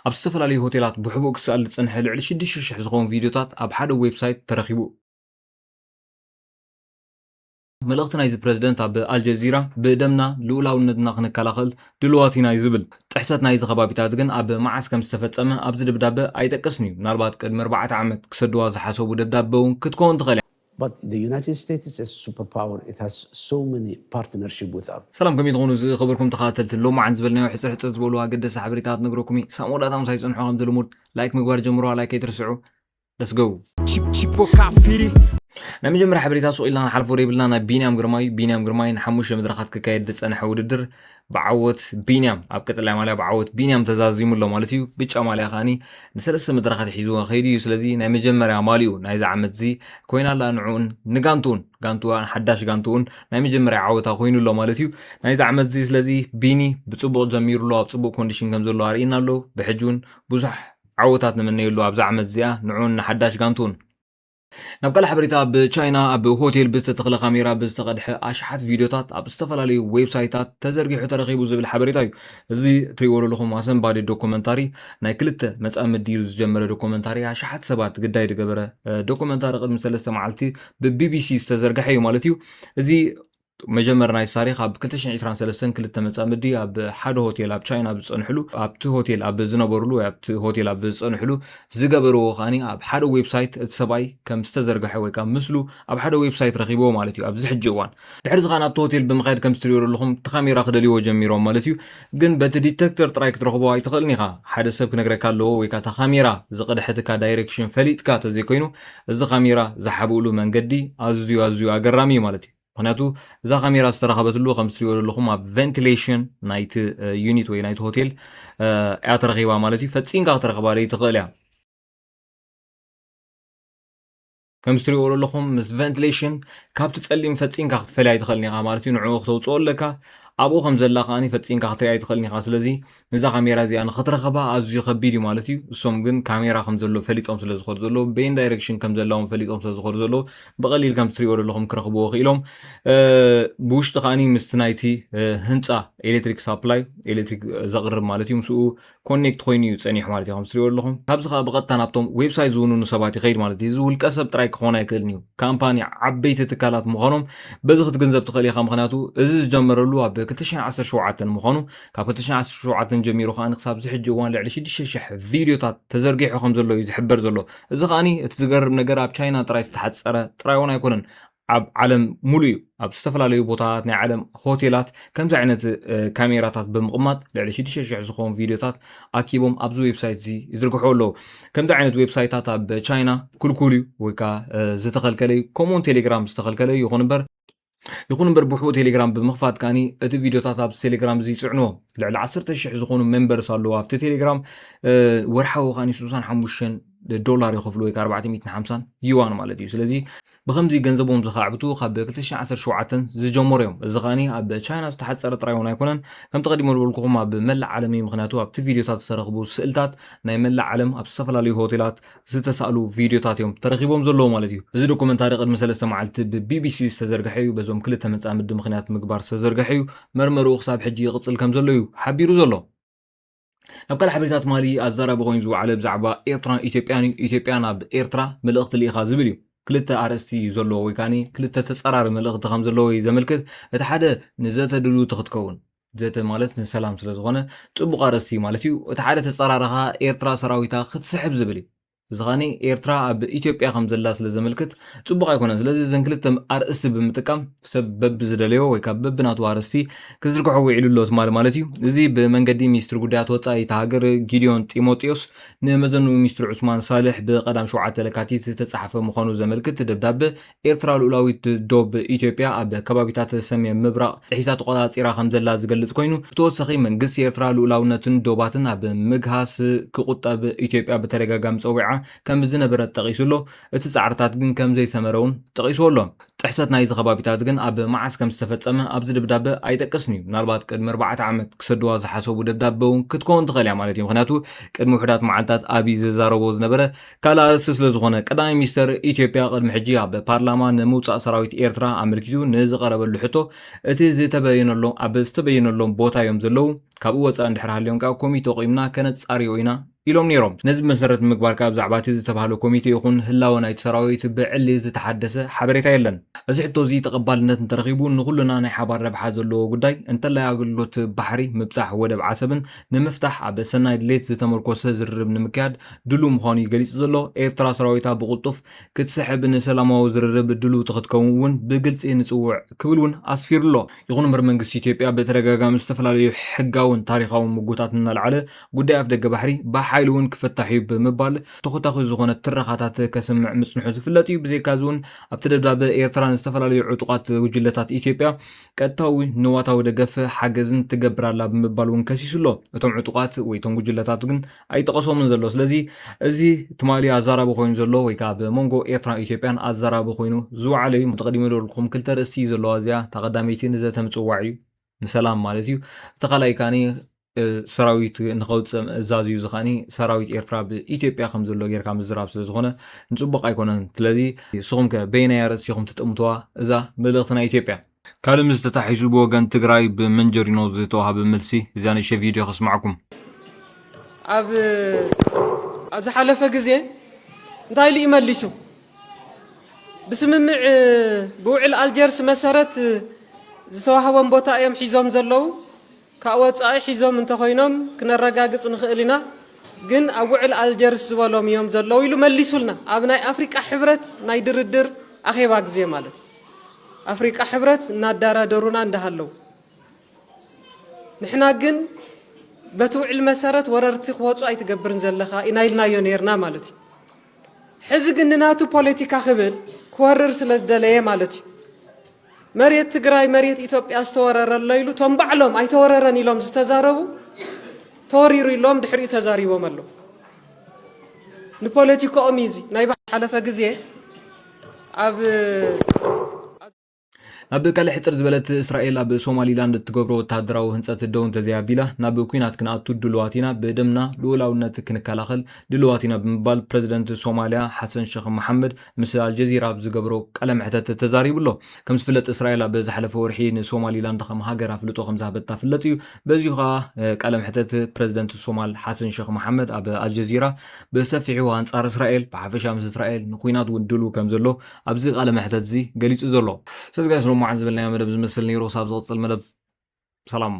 ኣብ ዝተፈላለዩ ሆቴላት ብሕቡእ ክሰኣል ዝጸንሐ ልዕሊ ሽዱሽተ ሽሕ ዝኸውን ቪድዮታት ኣብ ሓደ ዌብሳይት ተረኺቡ። መልእኽቲ ናይዚ ፕረዚደንት ኣብ ኣልጀዚራ፣ ብደምና ልኡላውነትና ክንከላኸል ድልዋት ኢና እዩ ዝብል። ጥሕሰት ናይዚ ከባቢታት ግን ኣብ መዓስ ከም ዝተፈጸመ ኣብዚ ደብዳበ ኣይጠቀስን እዩ። ምናልባት ቅድሚ ኣርባዕተ ዓመት ክሰድዋ ዝሓሰቡ ደብዳበ እውን ክትከውን ትኽእል እያ። But the United States is a superpower. It has so many partnership with other. ሰላም፣ ከመይ ትኾኑ ዝኸበርኩም ተኸታተልቲ? ሎማዓንቲ ዝበልናዮ ሕጽር ሕጽር ዝበሉ ኣገደስቲ ሓበሬታት ነግረኩም እዩ። ሳብ መወዳእታ ምሳይ ጽንሑ። ከም ዝልሙድ ላይክ ምግባር ጀምሩዋ። ላይክ ኣይትርስዑ። Let's go። Chip- Chipoka Firi. ናይ መጀመርያ ሓበሬታ ሱቕ ኢልና ክንሓልፎ ዘይብልና ናይ ቢንያም ግርማይ። ቢንያም ግርማይ ንሓሙሽተ መድረኻት ክካየድ ዝጸንሐ ውድድር ብዓወት ቢንያም፣ ኣብ ቀጠልያ ማልያ ብዓወት ቢንያም ተዛዚሙ ኣሎ ማለት እዩ። ብጫ ማልያ ከዓኒ ንሰለስተ መድረኻት ሒዝዎ ከይዱ እዩ። ስለዚ ናይ መጀመርያ ማልዩ ናይዚ ዓመት እዚ ኮይና ኣላ። ንዕኡን ንጋንትኡን፣ ጋንትዋን ሓዳሽ ጋንትኡን ናይ መጀመርያ ዓወታ ኮይኑ ኣሎ ማለት እዩ ናይዚ ዓመት እዚ። ስለዚ ቢኒ ብጽቡቕ ጀሚሩ ኣሎ፣ ኣብ ጽቡቕ ኮንዲሽን ከም ዘሎ ኣርእና ኣሎ። ብሕጂ እውን ብዙሕ ዓወታት ንምነየሉ ኣብዚ ዓመት እዚኣ ንዕኡን ንሓዳሽ ጋንትኡን። ናብ ካልእ ሓበሬታ፣ ኣብ ቻይና ኣብ ሆቴል ብዝተተኽለ ካሜራ ብዝተቐድሐ ኣሽሓት ቪድዮታት ኣብ ዝተፈላለዩ ዌብሳይታት ተዘርጊሑ ተረኺቡ ዝብል ሓበሬታ እዩ። እዚ እትሪእዎ ዘለኹም ኣሰንባዲ ዶኩመንታሪ ናይ ክልተ መጻምዲ ኢሉ ዝጀመረ ዶኩመንታሪ ኣሽሓት ሰባት ግዳይ ዝገበረ፣ እ፣ ዶኩመንታሪ ቅድሚ ሰለስተ መዓልቲ ብቢቢሲ ዝተዘርግሐ እዩ ማለት እዩ። እዚ መጀመር ናይ ታሪኽ ኣብ ክልተ ሽሕን ዕስራን ሰለስተን ክልተ መጻምዲ ኣብ ሓደ ሆቴል ኣብ ቻይና ኣብ ዝጸንሕሉ፣ ኣብቲ ሆቴል ኣብ ዝነበሩሉ ወይ ኣብቲ ሆቴል ኣብ ዝጸንሕሉ ዝገበርዎ ከኣኒ ኣብ ሓደ ዌብሳይት እቲ ሰብኣይ ከም ዝተዘርግሐ ወይ ከዓ ምስሉ ኣብ ሓደ ዌብሳይት ረኺብዎ ማለት እዩ። ኣብዚ ሕጂ እዋን ድሕሪ እዚ ከኣ ናብቲ ሆቴል ብምኻድ ከም እትሪእዎ ዘለኹም እቲ ካሜራ ክደልይዎ ጀሚሮም ማለት እዩ። ግን በቲ ዲቴክተር ጥራይ ክትረኽቦ ኣይትኽእልን ኢኻ። ሓደ ሰብ ክነግረካ ኣለዎ ወይ ከዓ እታ ካሜራ ዝቐድሐትካ ዳይሬክሽን ፈሊጥካ ተዘይኮይኑ እዚ ካሜራ ዝሓብእሉ መንገዲ ኣዝዩ ኣዝዩ ኣገራሚ እዩ ማለት እዩ። ምክንያቱ እዛ ካሜራ ዝተረኸበትሉ ከም እትሪእዎ ዘለኹም ኣብ ቨንቲሌሽን ናይቲ፣ እ፣ ዩኒት ወይ ናይቲ ሆቴል፣ እ፣ እያ ተረኺባ ማለት እዩ። ፈጺምካ ክትረኽባ ዘይትኽእል እያ። ከም እትሪእዎ ዘለኹም ምስ ቨንቲሌሽን ካብቲ ጸሊም ፈጺምካ ክትፈልያ ኣይትኽእልን ኢኻ ማለት እዩ። ንዕኡ ክተውጽኦ ኣለካ። ኣብኡ ከም ዘላ ከኣኒ ፈጺምካ ክትሪኣ ኣይትኽእልን ኢኻ። ስለዚ ነዛ ካሜራ እዚኣ ንኽትረኽባ ኣዝዩ ከቢድ እዩ ማለት እዩ። እሶም ግን ካሜራ ከም ዘሎ ፈሊጦም ስለ ዝኾዱ ዘለዉ፣ በየን ዳይሬክሽን ከም ዘላ እውን ፈሊጦም ስለ ዝኾዱ ዘለዉ፣ ብቐሊል ከም እትሪእዎ ዘለኹም ክረኽብዎ ክኢሎም። እ፣ ብውሽጢ ከኣኒ ምስቲ ናይቲ፣ እ፣ ህንጻ ኤሌክትሪክ ሳፕላይ፣ ኤሌክትሪክ ዘቕርብ ማለት እዩ፣ ምስኡ ኮኔክት ኮይኑ እዩ ጸኒሑ ማለት እዩ። ከም እትሪእዎ ዘለኹም፣ ካብዚ ከኣ ብቐጥታ ናብቶም ዌብሳይት ዝውንኑ ሰባት ይኸይድ ማለት እዩ። እዚ ውልቀ ሰብ ጥራይ ክኾን ኣይክእልን እዩ። ካምፓኒ፣ ዓበይቲ ትካላት ምዃኖም በዚ ክትግንዘብ ትኽእል ኢኻ። ምኽንያቱ እዚ ዝጀመረሉ ኣብ ክልተ ሽሕን ዓሰርተ ሸውዓተን ምዃኑ፣ ካብ ክልተ ሽሕን ዓሰርተ ሸውዓተን ጀሚሩ ከኣ ክሳብ እዚ ሕጂ እዋን ልዕሊ ሽዱሽተ ሽሕ ቪድዮታት ተዘርጊሑ ከም ዘሎ እዩ ዝሕበር ዘሎ። እዚ ከኣኒ እቲ ዝገርም ነገር ኣብ ቻይና ጥራይ ዝተሓጸረ ጥራይ እውን ኣይኮነን። ኣብ ዓለም ሙሉእ እዩ። ኣብ ዝተፈላለዩ ቦታታት ናይ ዓለም ሆቴላት ከምዚ ዓይነት፣ እ፣ ካሜራታት ብምቕማጥ ልዕሊ ሽዱሽተ ሽሕ ዝኾኑ ቪድዮታት ኣኪቦም ኣብዚ ዌብሳይት እዚ ይዝርግሑ ኣለዉ። ከምዚ ዓይነት ዌብሳይታት ኣብ ቻይና ክልኩል እዩ ወይ ከዓ፣ እ፣ ዝተኸልከለ እዩ። ከምኡውን ቴሌግራም ዝተኸልከለ እዩ። ይኹን እምበር፣ ይኹን እምበር ብሕቡእ ቴሌግራም ብምኽፋት ከኣኒ እቲ ቪድዮታት ኣብዚ ቴሌግራም እዚ ይጽዕንዎ። ልዕሊ ዓሰርተ ሽሕ ዝኾኑ ሜምበርስ ኣለዉ ኣብቲ ቴሌግራም። እ፣ ወርሓዊ ከኣኒ ስሳን ሓሙሽተን ዶላር ይኸፍሉ ወይ ከዓ ኣርባዕተ ሚእትን ሓምሳን ዩዋን ማለት እዩ። ስለዚ ብኸምዚ ገንዘቦም ዝኻዕብቱ ካብ ክልተ ሽሕን ዓሰርተ ሸውዓተን ዝጀመሩ እዮም። እዚ ከኣኒ ኣብ ቻይና ዝተሓጸረ ጥራይ እውን ኣይኮነን። ከምቲ ቀዲሞ ዝበልኩኹም ኣብ መላእ ዓለም እዩ። ምኽንያቱ ኣብቲ ቪድዮታት ዝተረኽቡ ስእልታት ናይ መላእ ዓለም ኣብ ዝተፈላለዩ ሆቴላት ዝተሳእሉ ቪድዮታት እዮም ተረኺቦም ዘለዉ ማለት እዩ። እዚ ዶኩመንታሪ ቅድሚ ሰለስተ መዓልቲ ብቢቢሲ ዝተዘርግሐ እዩ። በዞም ክልተ መጻምዲ ምኽንያት ምግባር ዝተዘርግሐ እዩ። መርመርኡ ክሳብ ሕጂ ይቕጽል ከም ዘሎ እዩ ሓቢሩ ዘሎ። ናብ ካልእ ሓበሬታ ትማሊ ኣዛራቢ ኮይኑ ዝወዓለ ብዛዕባ ኤርትራን ኢትዮጵያን እዩ። ኢትዮጵያ ናብ ኤርትራ መልእኽቲ ልኢኻ ዝብል እዩ። ክልተ ኣርእስቲ እዩ ዘለዎ ወይ ከኣኒ ክልተ ተጻራሪ መልእኽቲ ከም ዘለዎ እዩ ዘመልክት። እቲ ሓደ ንዘተ ድልውቲ ክትከውን፣ ዘተ ማለት ንሰላም ስለ ዝኾነ ጽቡቕ ኣርእስቲ እዩ ማለት እዩ። እቲ ሓደ ተጻራሪ ኸኣ ኤርትራ ሰራዊታ ክትስሕብ ዝብል እዩ። እዚ ኸኣኒ ኤርትራ ኣብ ኢትዮጵያ ከም ዘላ ስለ ዘመልክት ጽቡቕ ኣይኮነን። ስለዚ እዘን ክልተ ኣርእስቲ ብምጥቃም ሰብ በብዝደለዮ ወይ ካብ በብናቱ ኣርእስቲ ክዝርግሖ ውዒሉ ኣሎ ትማሊ ማለት እዩ። እዚ ብመንገዲ ሚኒስትሪ ጉዳያት ወጻኢ እታ ሃገር ጊዲዮን ጢሞቴዎስ ንመዘንኡ ሚኒስትሪ ዑስማን ሳልሕ ብቐዳም ሸውዓተ ለካቲት ዝተጻሕፈ ምዃኑ ዘመልክት ደብዳበ ኤርትራ ልኡላዊት ዶብ ኢትዮጵያ ኣብ ከባቢታት ሰሜን ምብራቕ ጥሒሳ ተቖጻጺራ ከም ዘላ ዝገልጽ ኮይኑ፣ ብተወሳኺ መንግስቲ ኤርትራ ልኡላውነትን ዶባትን ኣብ ምግሃስ ክቑጠብ ኢትዮጵያ ብተደጋጋሚ ጸዊዓ ከም ዝነበረ ጠቒሱ ኣሎ። እቲ ጻዕርታት ግን ከም ዘይሰመረ እውን ጠቒሱ ኣሎ። ጥሕሰት ናይዚ ከባቢታት ግን ኣብ መዓስ ከም ዝተፈጸመ ኣብዚ ደብዳበ ኣይጠቅስን እዩ። ምናልባት ቅድሚ ኣርባዕተ ዓመት ክሰድዋ ዝሓሰቡ ደብዳበ እውን ክትከውን ትኽእል እያ ማለት እዩ። ምክንያቱ ቅድሚ ውሕዳት መዓልታት ኣብይ ዝዛረቦ ዝነበረ ካልእ ኣርእስቲ ስለ ዝኾነ፣ ቀዳማይ ሚኒስተር ኢትዮጵያ ቅድሚ ሕጂ ኣብ ፓርላማ ንምውጻእ ሰራዊት ኤርትራ ኣመልኪቱ ንዝቐረበሉ ሕቶ፣ እቲ ዝተበየነሎም፣ ኣብ ዝተበየነሎም ቦታ እዮም ዘለዉ፣ ካብኡ ወጻኢ እንድሕር ሃልዮም ከኣ ኮሚቴ ኣቑምና ከነጻርዮ ኢና ኢሎም ነይሮም። ነዚ መሰረት ንምግባር ከኣ ብዛዕባ እቲ ዝተባህለ ኮሚቴ ይኹን ህላወ ናይቲ ሰራዊት ብዕሊ ዝተሓደሰ ሓበሬታ የለን። እዚ ሕቶ እዚ ተቐባልነት እንተረኺቡ ንኹልና ናይ ሓባር ረብሓ ዘለዎ ጉዳይ፣ እንተላይ ኣገልግሎት ባሕሪ ምብጻሕ ወደብ ዓሰብን ንምፍታሕ ኣብ ሰናይ ድሌት ዝተመርኮሰ ዝርርብ ንምክያድ ድሉው ምዃኑ እዩ ገሊጹ ዘሎ። ኤርትራ ሰራዊታ ብቕልጡፍ ክትስሕብ ንሰላማዊ ዝርርብ ድልውቲ ክትከውን እውን ብግልጺ ንጽውዕ ክብል እውን ኣስፊሩ ኣሎ። ይኹን እምበር መንግስቲ ኢትዮጵያ ብተደጋጋሚ ዝተፈላለዩ ሕጋውን ታሪኻውን ምጉታት እናልዓለ ጉዳይ ኣፍደገ ባሕሪ ብሓይሊ እውን ክፍታሕ እዩ ብምባል ተኾታኺ ዝኾነ ትረኻታት ከስምዕ ምጽንሑ ዝፍለጥ እዩ። ብዘይካዚ እውን ኣብቲ ደብዳበ ኤርትራ ንዝተፈላለዩ ዕጡቓት ጉጅለታት ኢትዮጵያ ቀጥታዊ ንዋታዊ ደገፍ ሓገዝን ትገብር ኣላ ብምባል እውን ከሲሱ ኣሎ። እቶም ዕጡቓት ወይ እቶም ጉጅለታት ግን ኣይጠቐሶምን ዘሎ። ስለዚ እዚ ትማሊ ኣዛራቢ ኮይኑ ዘሎ ወይ ከዓ ኣብ መንጎ ኤርትራን ኢትዮጵያን ኣዛራቢ ኮይኑ ዝወዓለ እዩ። ተቐዲመ ዝበልኩም ክልተ ርእስቲ እዩ ዘለዋ እዚኣ። እታ ቀዳመይቲ ንዘተ ምጽዋዕ እዩ፣ ንሰላም ማለት እዩ። እቲ ካልኣይ ከዓኒ፣ እ፣ ሰራዊት ንኸውፅእ ምእዛዝ እዩ። እዚ ከዓኒ ሰራዊት ኤርትራ ብኢትዮጵያ ከም ዘሎ ጌርካ ምዝራብ ስለ ዝኾነ ንጽቡቕ ኣይኮነን። ስለዚ ንስኹም ከ በየናይ ኣርእስቲ ኢኹም ትጥምትዋ እዛ መልእኽቲ ናይ ኢትዮጵያ? ካልእ ምስ ተታሒዙ ብወገን ትግራይ ብመንጀሪኖ ዝተዋሃበ መልሲ እዛ ንእሽተይ ቪድዮ ከስማዕኩም። ኣብ ኣብ ዝሓለፈ ግዜ እንታይ ኢሉ እዩ መሊሱ? ብስምምዕ፣ ብውዕል ኣልጀርስ መሰረት ዝተዋህቦም ቦታ እዮም ሒዞም ዘለዉ። ካብ ወጻኢ ሒዞም እንተኾይኖም ክነረጋግጽ ንኽእል ኢና፣ ግን ኣብ ውዕል ኣልጀርስ ዝበሎም እዮም ዘለዉ ኢሉ መሊሱልና። ኣብ ናይ ኣፍሪቃ ሕብረት ናይ ድርድር ኣኼባ ግዜ ማለት እዩ። ኣፍሪቃ ሕብረት እናዳራደሩና እንዳሃለዉ፣ ንሕና ግን በቲ ውዕል መሰረት ወረርቲ ክወጹ ኣይትገብርን ዘለኻ ኢና ኢልናዮ ነይርና ማለት እዩ። ሕዚ ግን ንናቱ ፖለቲካ ክብል ክወርር ስለ ዝደለየ ማለት እዩ። መሬት ትግራይ መሬት ኢትዮጵያ ዝተወረረ ኣሎ ኢሉ፣ እቶም ባዕሎም ኣይተወረረን ኢሎም ዝተዛረቡ፣ ተወሪሩ ኢሎም ድሕሪኡ ተዛሪቦም ኣለዉ። ንፖለቲካኦም እዩ እዚ። ናይ ዝሓለፈ ግዜ ኣብ ናብ ቀልሕ ጥር ዝበለት እስራኤል ኣብ ሶማሊላንድ እትገብሮ ወታደራዊ ህንጸት ደው እንተዘይኣቢላ ናብ ኲናት ክንኣቱ ድሉዋት ኢና፣ ብደምና ልኡላውነት ክንከላኸል ድሉዋት ኢና ብምባል ፕረዚደንት ሶማልያ ሓሰን ሸኽ መሓመድ ምስ ኣልጀዚራ ኣብ ዝገብሮ ቃለ መሕተት ተዛሪቡ ኣሎ። ከም ዝፍለጥ እስራኤል ኣብ ዝሓለፈ ወርሒ ንሶማሊላንድ ከም ሃገር ኣፍልጦ ከም ዝሃበታ ፍለጥ እዩ። በዚሁ ኸኣ፣ እ፣ ቃለ መሕተት ፕረዚደንት ሶማል ሓሰን ሸኽ መሓመድ ኣብ ኣልጀዚራ ብሰፊሑ ኣንጻር እስራኤል፣ ብሓፈሻ ምስ እስራኤል ንኲናት እውን ድሉው ከም ዘሎ ኣብዚ ቃለ መሕተት እዚ ገሊጹ ዘሎ። ስለዚ ጋይስ፣ ሎማዓንቲ ዝበልናዮ መደብ ዝመስል ነይሩ። ክሳብ ዝቕጽል መደብ ሰላም።